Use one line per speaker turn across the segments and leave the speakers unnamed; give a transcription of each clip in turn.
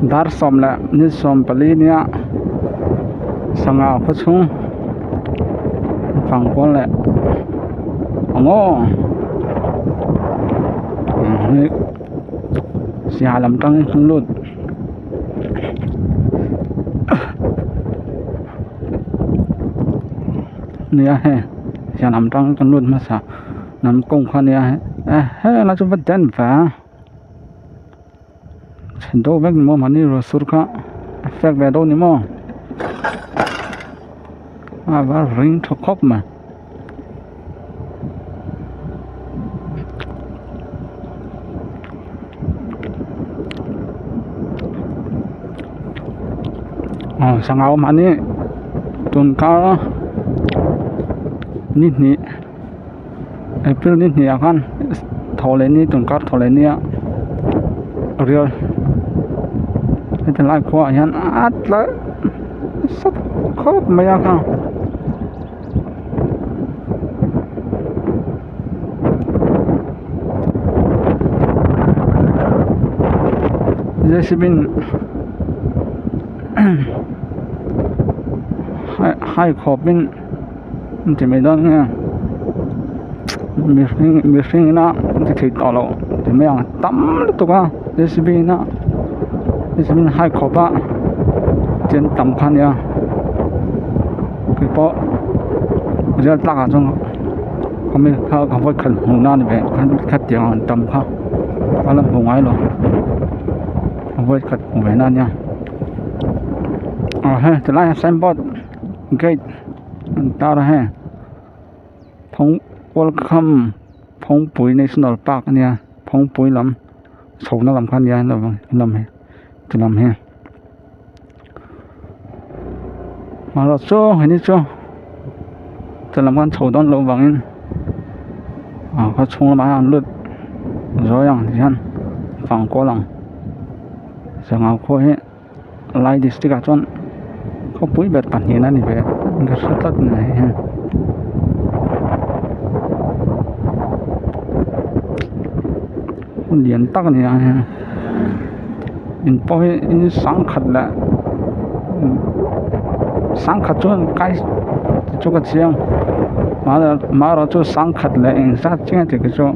Dar sawm leh ni sawm pali nia sangha khaw chhung fang kual leh ang aw sangha lam tangin an lut. Nia hei sangha lam tangin kan lut hmasa lam kawng kha nia he lai chu va den ve a. Do vek ni maw mahni ruah sur kha a fek ve dawn ni maw a va ring tha khawp mai. Aw sangha awm mahni tun kar ni hnih April ni hnih ah khan thaw leh ni tun kar thaw leh nia rial heti lai khua ah hian a tla sat khawp mai a kha. J C B in hai khawp in. An ti mai dawn nge mihring mihring ina an ti thei tawh loh ti mai ang tam lutuk a J C B ina J C B in a hai khawp a chen tam kha ania keipawh rial tlak ah chuan khawmi kha ka vawi khat hmuh na ani ve khatiang ang tam kha ka la hmu ngai lo vawi khat hmuh ve na ania aw hei tilai ah signboard gate an tar a heng phawng welcome phawngpui national park ania phawngpui lam chhohna lam kha ania lam hi ti lam hi marawh chu heni chu ti lam khan chho dawn loh vangin ah khaw chhung lamah hian an lut zawi ang ti hian fang kual ang sangha khua hi. Lai district ah chuan khawpui ber pahnih a ni ve ka hre tlat mai hei hmun lian tak a ni a hei in pawh hi in sangkhat leh sangkhat chuan kai chu ka chiang marawh chu sangkhat leh engzat chiang tih te chu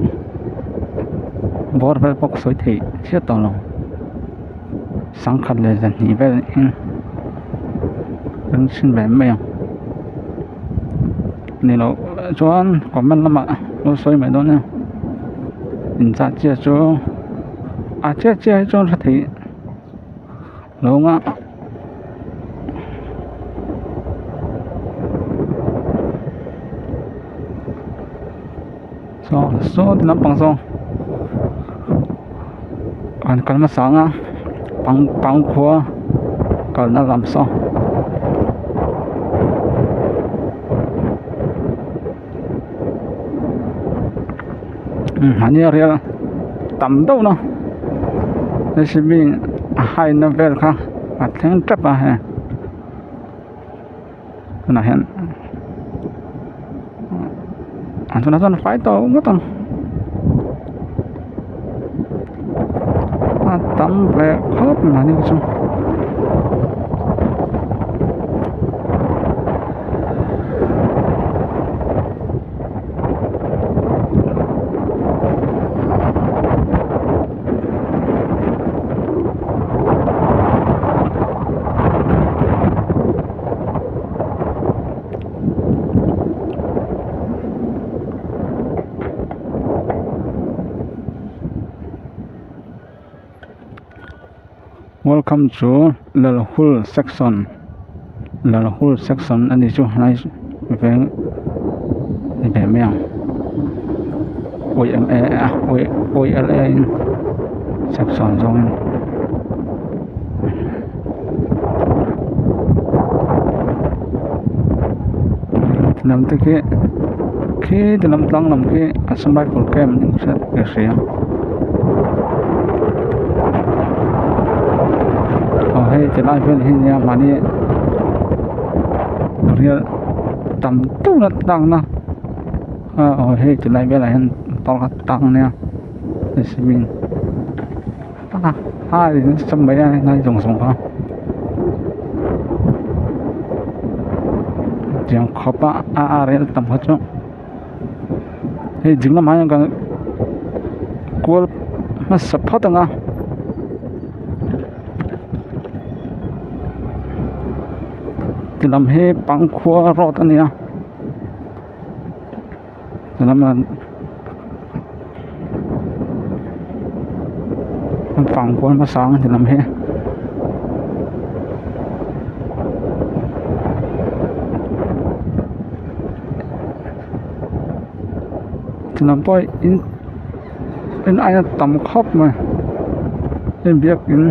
bawr vel pawh ka sawi thei chiah tawh lo. Sangkhat leh zahnih vel in an chhin ve mai ang ni loh chuan comment lamah lo sawi mai dawn nia inzah chiah chu a chiah chiah hi chuan hre thei lo ang a. Saw saw ti lampang saw an kal hmasa ang a pang pang khua kalna lam saw. Mahni a rial tam deuh na J C B in a haina vel kha a thleng tep a hei tunah hian ah tunah chuan a fai tawh ngawt ang a tam ve khawp mai ni chu. Welcome to Lalhul section Lalhul section a ni chu helai veng ni ve mai ang yma a yla in section zawngin. Lam te khi khi ti lam tlang lam khi Assam rifle camp niin ka hriat ka hria aw hei ti lai vel hi nia mahni rial tam deuh na tlang na aw hei ti lai velah hian park a tang ania cement. a nasa mai a helai zawng zawng kha tiang khawp a a rel tam kha chu hei ding lamah hian kan kual hmasa phawt ang a. Ti lam hi pangkhua road a ni a ti lamah pangkhua hmasa ang ti lam hi. Ti lam pawh hi in in aia tam khawp mai hei biakin.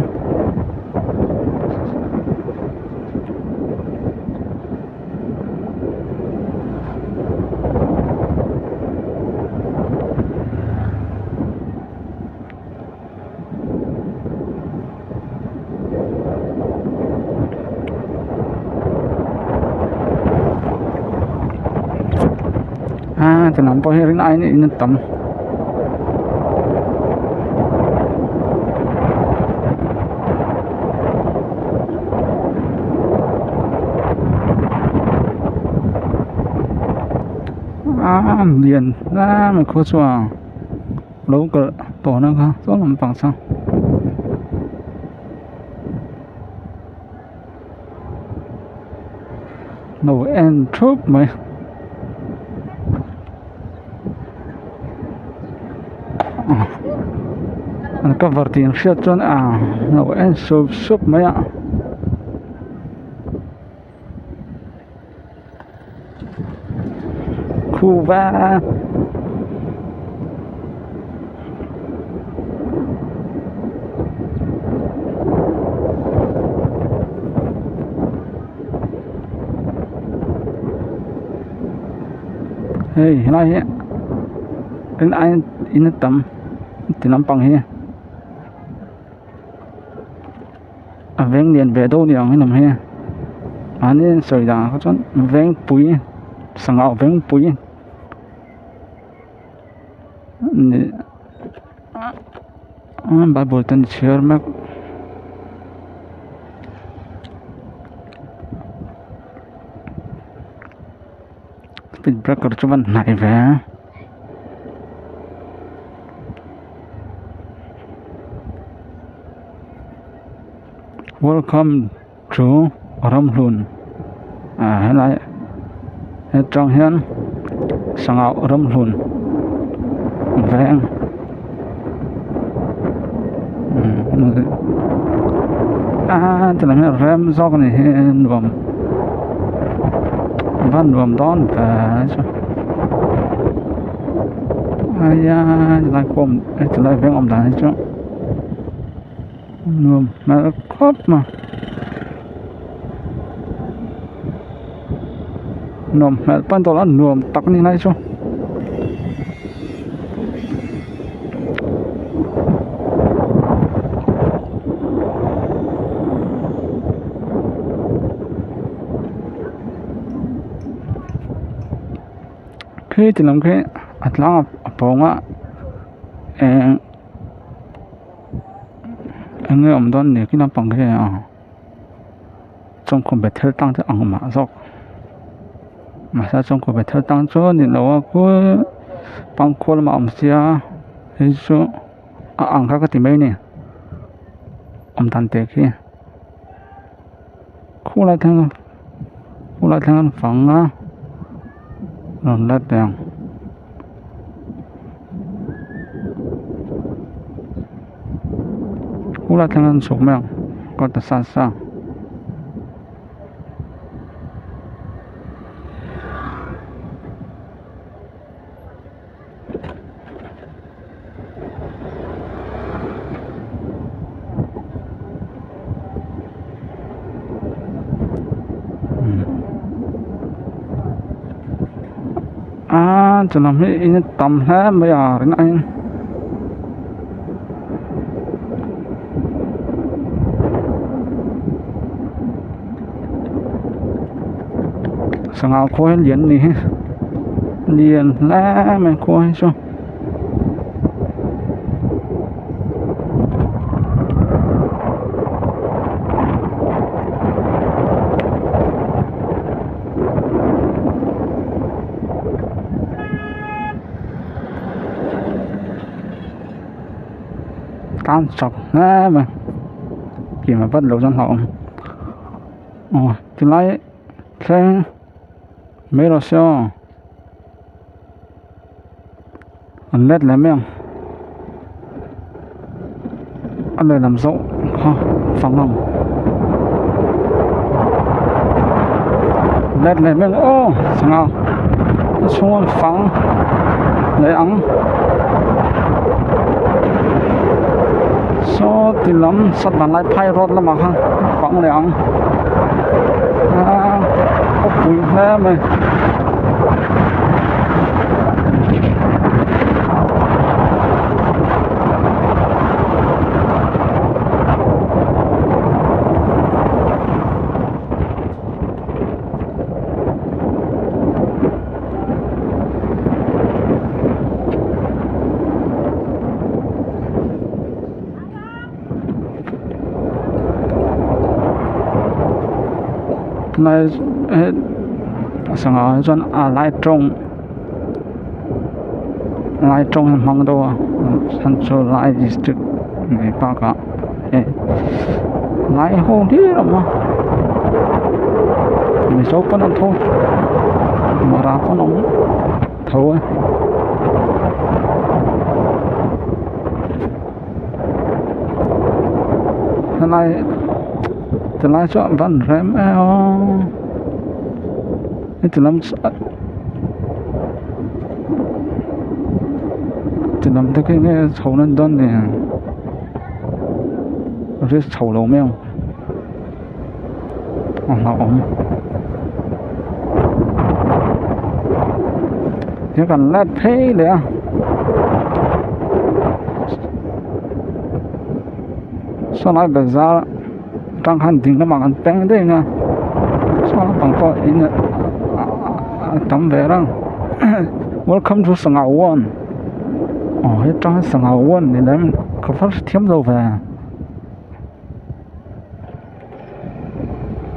A ti lam pawh hi rin aiin in a tam. A lian hle mai khua chu a lo kalh tawhna kha saw lampang chuan. Lo en thup mai. An cover tih an hriat chuan a lo en sup sup mai a. Khu va. Hei helai hi in ai in a tam ti lampang hi a veng lian ve deuh ni ang hi lam hi mahni an sawi dan ah kha chuan vengpui sangha vengpui bible te an chhiar mek. Speed breaker chu van hnai ve a. Welcome to Ramhlun ah helai hetang hian sangha Ramhlun veng a ti lang hian rem zawk a ni hi nuam va nuam dawn ve chu aia tilai khawm tilai veng awm dan hi chu nuam hmel khawp mai nuam hmel pan tawh la nuam tak a ni lai chu. Khi ti lam khi a tlang a pawng a eng eng nge awm dawn ni khi naupang khi a chawngkhum bethel tang te ang mah zawk mahse chawngkhum bethel tang chu a ni lo a kul pangkhua lamah a awm sia hei chu a ang kha ka ti mai a ni awm dan te khi khulai thleng khulai thleng an fang a rawn let ve ang. Khulai thleng an chhuk mai ang kawt ta sa sa. A chu lam hi in a tam hle mai a rin aiin. Sangha khawi hi lian a ni hi lian hle mai khua hi chu. Tlan chak hle mai kima vat loh chuan hlauhawm aw tilai thleng mai rawh se aw an let leh mai ang a lehlam zawk kha fang ang let leh mai ang aw sangha a chhunga fang leh ang saw ti lam sat dan lai phai road lamah khan fang leh ang aaa khawpui hle mai. Lai sangha ah chuan a lai tawng lai tawng hi a hmang deuh a chhan chu lai district ni bakah hei lai ho hlir a awm a mizo pawn an tho mara pawn a awm tho a. Helai tilai chu a van rem em aw heti lam chu ti lam te khi nge chho nan dawn ni risk chho lo mai ang a hlauhawm he kan let phei leh a sawlai bazar atang khan ding lamah kan peng daih ang a saw lampang pawh in a tam ve reng welcome to sangha one aw hetang hi sangha one ni lem ka va hrethiam lo ve.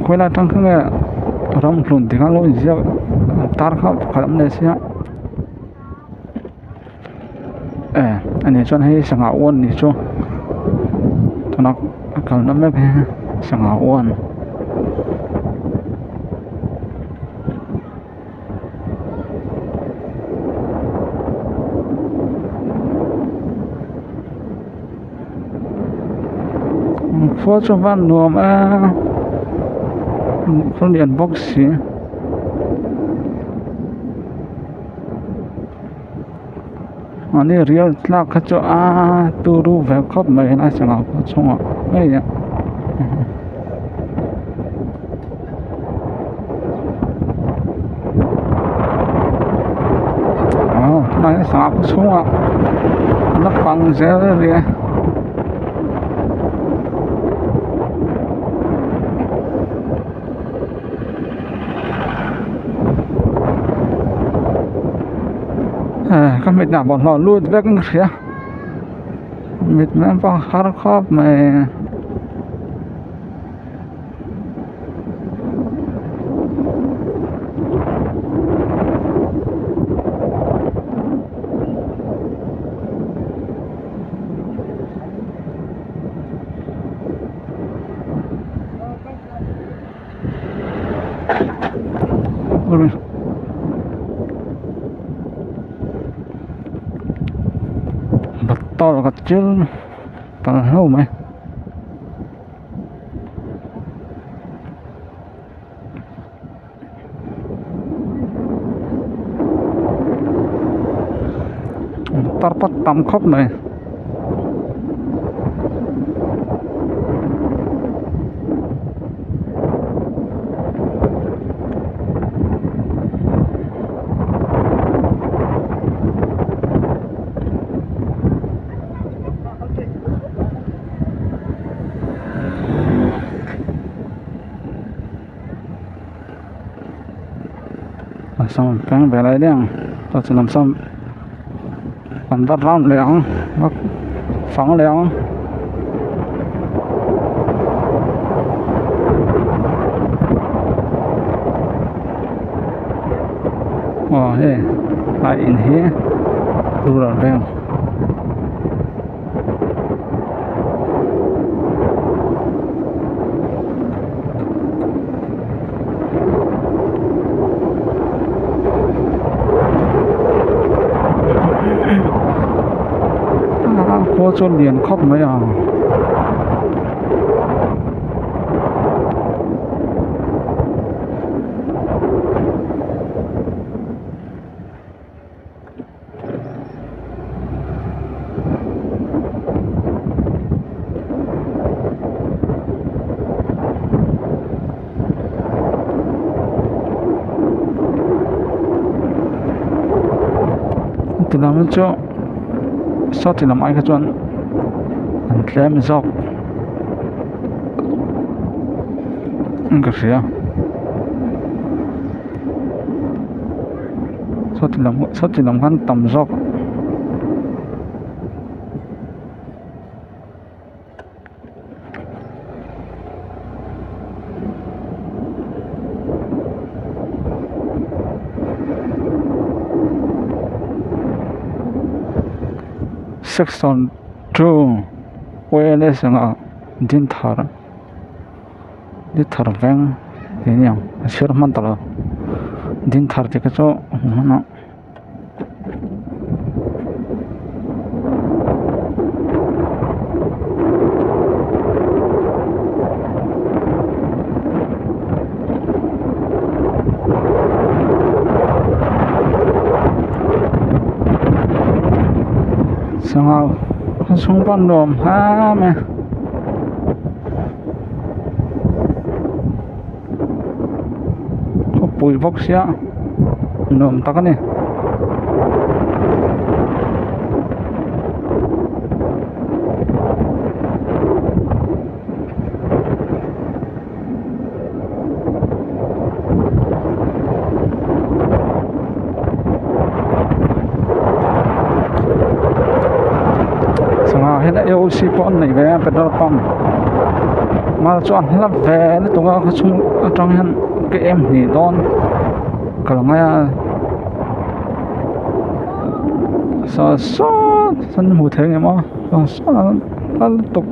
Khawilai atang kha nge ram hlun tih kha lo inziak tar kha pakhat a awm leh sia e ani chuan hei sangha uan ni chu tuna a kalna mek hi sangha uan. Khua chu van nuam a khaw lian bawk si mahni rial tlak kha chu a turu ve khawp mai helai sangha khaw chhungah ngei a. Aw tunah hian sangha khaw chhungah an la fang zel a nia. Ka mitah bawlhhlawh lut vek in ka hria mit mai pawh a har khawp mai. Bottle ka chil palh hlauh mai. Motor pawh tam khawp mai. Sawn peng ve lai daih ang chuan chu lam sawn an va round leh ang va fang leh ang. Aw hei a in hi rural bank. Khua chu lian khawp mai a. Ti lam hi chu saw ti lam ai kha chuan an tlem zawk in ka hria saw ti lam saw ti lam khan tam zawk. Section 2 wireless anga Dinthar Dinthar veng tih a ni ang a chhiar hman ta lo Dinthar tih kha chu a hmu hman a. Sangha a chhung pawh a nuam hle mai a. Khawpui bawk sia nuam tak a ni. Sangha hian a AOC pawh an nei ve a petrol pump mal chuan hla ve lutuk a khaw chhung atang hian ke em hnih dawn kal ngai a saw saw an hmu thei ang em aw saw saw hla lutuk.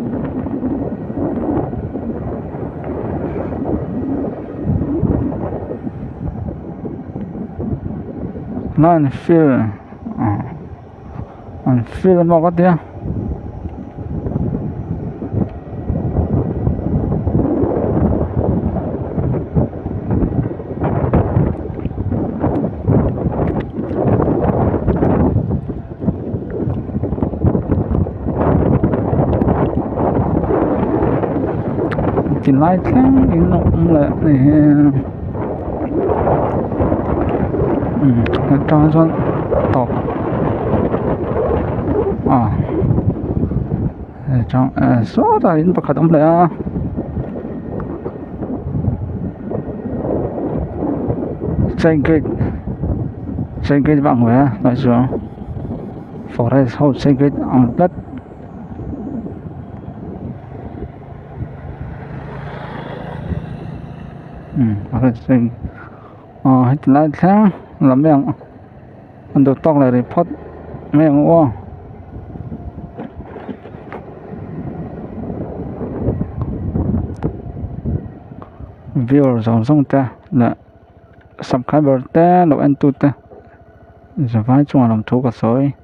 Line fill ah an fill emaw ka tia. Ti lai thleng in a awm leh hei hi umm atang chuan tawp ah sawtah in pakhat a awm leh a. Chain gate chain gate vang ve a tunah chuan forest ho chain gate ang tlat. Umm forest chain aw heti lai thleng lam mai ang an duh tawk leh rih phawt mai ang aw. Viewer zawng zawng te leh subscriber te lo en tu te zavai chungah lawmthu ka sawi.